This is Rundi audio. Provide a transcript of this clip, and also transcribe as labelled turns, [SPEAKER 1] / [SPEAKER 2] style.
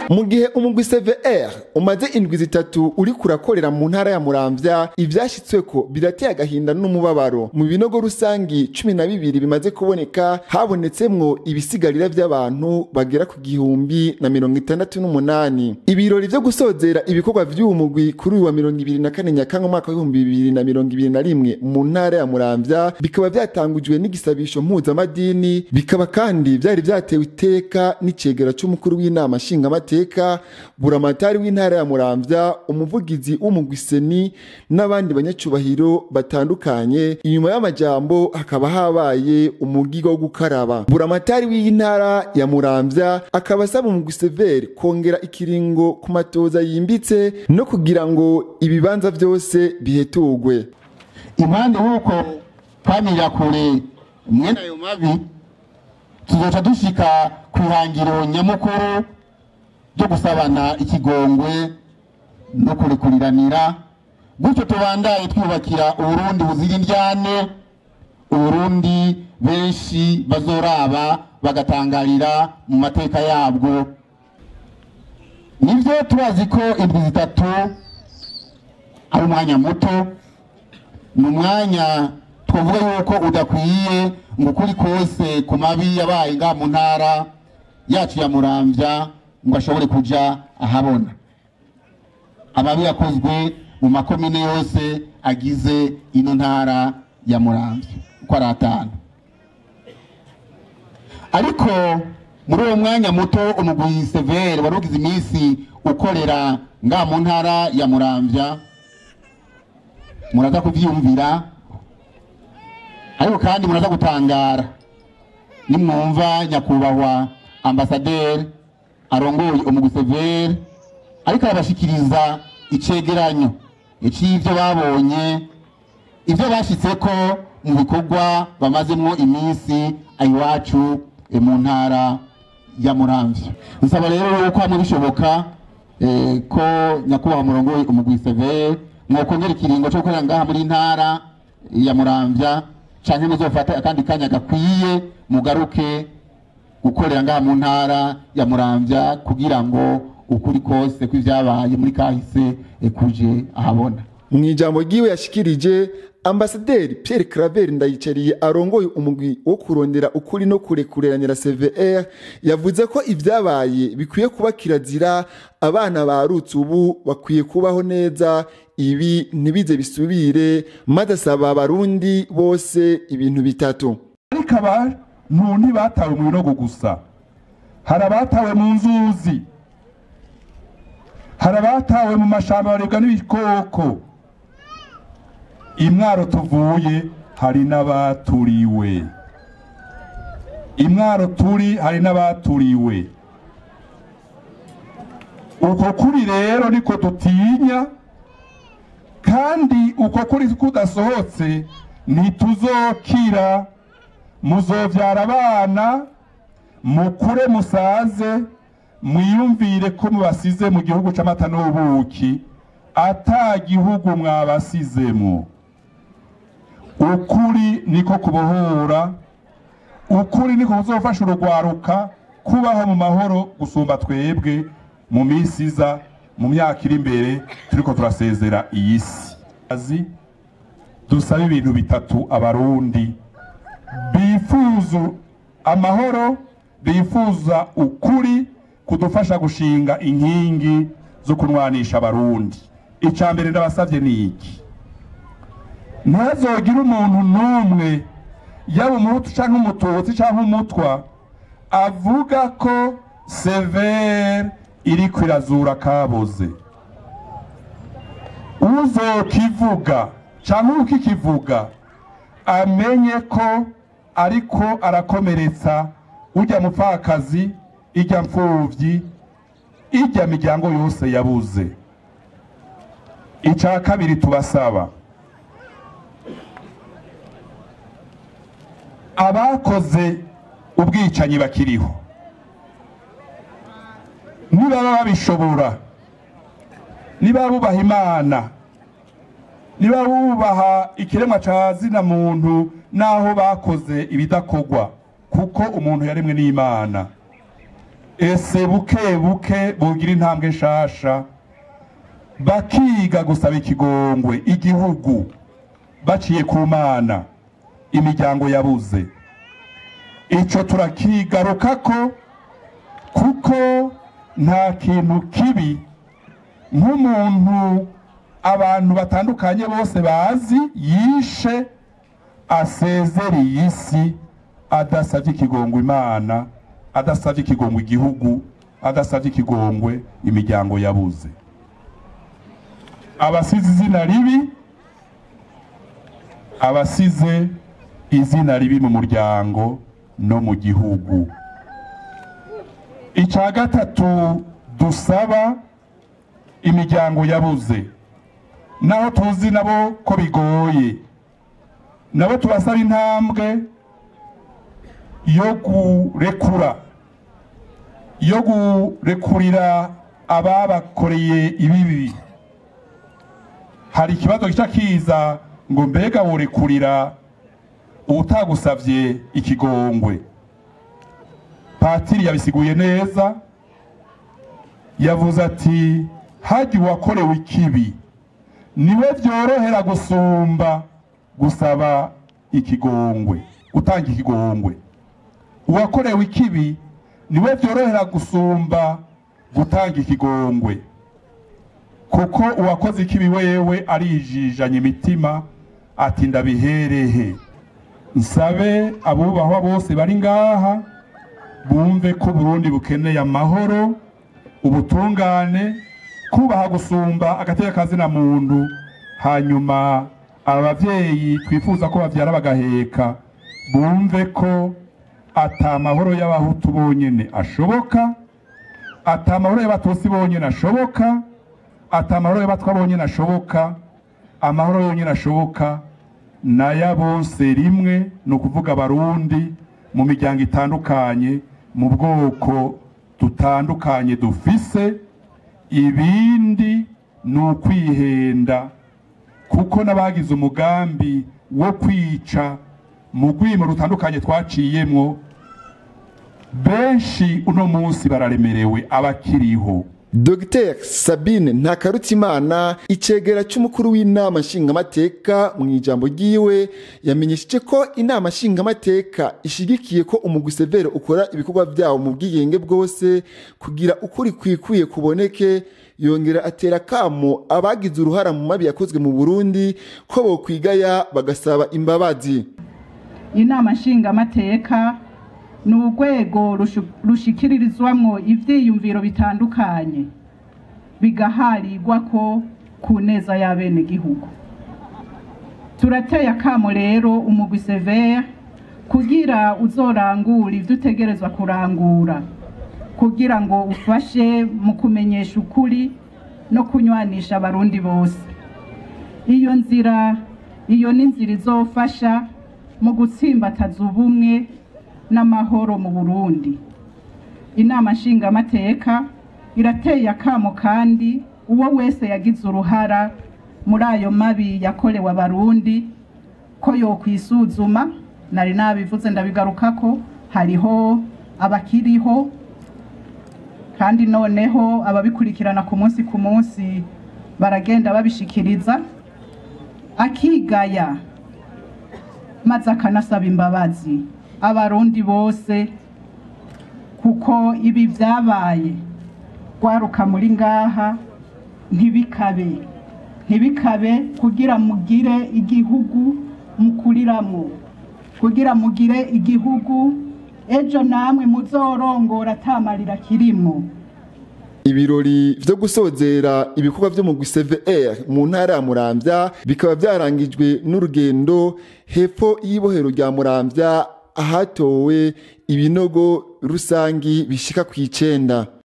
[SPEAKER 1] Mu gihe umugwi CVR umaze indwi 3 uri kurakorera mu ntara ya Muramvya, ivyashitsweko birateye agahinda n'umubabaro. Mu binogo rusangi 12 bimaze kuboneka, habonetsemwo ibisigarira vy'abantu bagera ku 1068. Ibirori vyo gusozera ibikorwa vy'uwo mugwi kuri uyu wa 24 Nyakanga umwaka w'ibihumbi bibiri na mirongo ibiri na rimwe mu ntara ya Muramvya bikaba vyatangujwe n'igisabisho mpuzamadini, bikaba kandi vyari vyatewe iteka n'icegera c'umukuru w'inama nshingamateka, buramatari w'intara ya Muramvya, umuvugizi w'umugwi Seni n'abandi banyacubahiro batandukanye. Inyuma y'amajambo hakaba habaye umugigo wo gukaraba. Buramatari w'intara ya Muramvya akaba asaba umugwi CVR kongera ikiringo ku matoza yimbitse no kugira ngo ibibanza vyose bihetugwe.
[SPEAKER 2] Impande y'uko kwamirira kure mwene ayo mabi, tuzoca dushika kw'ihangiro nyamukuru ryo gusabana ikigongwe no kurekuriranira, gutyo tubandaye twubakira Uburundi buzira indyane, Uburundi benshi bazoraba bagatangarira mu mateka yabwo. Nivyo turazi ko indwi 3 ari umwanya muto, ni umwanya twavuga yuko udakwiye ngo ukuri kose ku mabi yabaye ngaha mu ntara yacu ya Muramvya ngo ashobore kuja ahabona. Amabi yakozwe mu makomine yose agize ino ntara ya Muramvya uko ari 5. Ariko muri uwo mwanya muto umugwi CVR wari ugize iminsi ukorera ngaha mu ntara ya Muramvya, muraza kuvyumvira, ariko kandi muraza gutangara nimwumva nyakubahwa ambasaderi arongoye umugwi CVR ariko arabashikiriza icegeranyo c'ivyo babonye, ivyo bashitseko mu bikorwa bamazemwo iminsi iwacu mu ntara ya Muramvya. Nsaba rero yuko hamwe bishoboka ko nyakubahwa murongoye umugwi CVR mwokongera ikiringo co gukorera ngaha muri ntara ya Muramvya, canke muzofata akandi kanya gakwiye mugaruke gukorera ngaha mu ntara ya Muramvya kugira ngo ukuri kose kw'ivyabaye muri kahise kuje ahabona.
[SPEAKER 1] Mu ijambo ryiwe yashikirije, Ambasaderi Pierre Claver Ndayicariye arongoye umugwi wo kurondera ukuri no kurekureranira CVR yavuze ko ivyabaye bikwiye kuba kirazira, abana barutse ubu bakwiye kubaho neza, ibi ntibize bisubire, maze asaba abarundi bose ibintu bitatu.
[SPEAKER 3] Ariko abantu ntibatawe mu binogo gusa, hari abatawe mu nzuzi, hari abatawe mu mashamba baribwa n'ibikoko. Imwaro tuvuye hari n'abaturiwe, imwaro turi hari n'abaturiwe. Uko kuri rero niko dutinya, kandi uko kuri kudasohotse ntituzokira. Muzovyara abana mukure musaze, mwiyumvire ko mubasize mu gihugu c'amata n'ubuki, ata gihugu mwabasizemo. Ukuri niko kubohora, ukuri niko kuzofasha urugwaruka kubaho mu mahoro gusumba twebwe mu minsi iza, mu myaka iri imbere turiko turasezera iyi si. Dusaba ibintu bitatu abarundi bifuza amahoro, bifuza ukuri kudufasha gushinga inkingi zo kunwanisha abarundi. Icya mbere ndabasavye ni iki: ntihazogire umuntu n'umwe, yaba umuhutu canke umututsi canke umutwa, avuga ko CVR iriko irazura kaboze. Uzokivuga canke ukikivuga amenye ko ariko arakomeretsa ujya mupfakazi, ijya mfuvyi, ijya miryango yose yabuze. Icya kabiri tubasaba, abakoze ubwicanyi bakiriho nibaba babishobora, niba bubaha Imana, niba bubaha ikiremwa ca zina muntu, naho bakoze ibidakogwa, kuko umuntu yaremwe n'Imana, Ese buke buke bogira intambwe nshasha, bakiga gusaba ikigongwe igihugu baciye ku Mana, imiryango yabuze. Ico turakigarukako kuko nta kintu kibi nk'umuntu abantu batandukanye bose bazi yishe asezereye isi adasavye ikigongwe Imana, adasavye ikigongwe igihugu, adasavye ikigongwe imiryango yabuze. Abasize izina ribi, abasize izina ribi mu muryango no mu gihugu. Ica gatatu dusaba imiryango yabuze, naho tuzi nabo ko bigoye, nabo tubasaba intambwe yo kurekura, yo kurekurira ababakoreye ibibi. Hari ikibazo gica kiza ngo mbega worekurira utagusavye ikigongwe. Patiri yabisiguye neza, yavuze ati haji wakorewe ikibi niwe vyorohera gusumba gusaba ikigongwe, utanga ikigongwe. Uwakorewe ikibi niwe vyorohera gusumba gutanga ikigongwe, kuko uwakoze ikibi wewe arijijanye imitima ati ndabiherehe. Nsabe abubahwa bose bari ngaha bumve ko Burundi bukeneye amahoro, ubutungane, kubaha gusumba agateka kazina muntu. Hanyuma abavyeyi twifuza ko bavyara bagaheka bumve ko ata mahoro y'abahutu bonyene ashoboka, ata mahoro y'abatutsi bonyene ashoboka, ata mahoro y'abatwa bonyene ashoboka. Amahoro yonyene ashoboka naya bose rimwe, ni ukuvuga abarundi mu miryango itandukanye, mu bwoko dutandukanye dufise. Ibindi ni ukwihenda, kuko n'abagize umugambi wo kwica mu rwimo rutandukanye twaciyemwo benshi uno munsi bararemerewe abakiriho.
[SPEAKER 1] Dr Sabine Ntakarutimana, icegera c'umukuru w'inama nshingamateka, mu ijambo ryiwe yamenyesheje ko inama nshingamateka ishigikiye ko umugwi Severe ukora ibikorwa vyawo mu bwigenge bwose kugira ukuri kwikwiye kuboneke. Yongera atera kamo abagize uruhara mu mabi yakozwe mu Burundi ko bokwigaya bagasaba imbabazi.
[SPEAKER 4] Inama nshingamateka ni urwego rushikiririzwamwo ivyiyumviro bitandukanye bigaharirwa ko ku neza y'abenegihugu. Turateye akamo rero umugwi Severe kugira uzorangura ivyo utegerezwa kurangura, kugira ngo ufashe mu kumenyesha ukuri no kunywanisha abarundi bose. Iyo nzira, iyo ni inzira izofasha mu gutsimbataza ubumwe n'amahoro mu Burundi. Inama nshingamateka irateye akamo kandi uwo wese yagize uruhara muri ayo mabi yakorewe abarundi ko yokwisuzuma. Nari nabivuze ndabigarukako, hariho abakiriho kandi noneho ababikurikirana ku munsi ku munsi baragenda babishikiriza, akigaya maze akanasaba imbabazi abarundi bose, kuko ibi vyabaye gwaruka muri ngaha ntibikabe, ntibikabe kugira mugire igihugu mukuriramwo, kugira mugire igihugu ejo namwe muzorongora atamarira kirimwo.
[SPEAKER 1] Ibirori vyo gusozera ibikorwa vyo mu CVR mu ntara ya Muramvya bikaba vyarangijwe n'urugendo hepfo y'ibohero rya Muramvya ahatowe ibinogo rusangi bishika ku 9.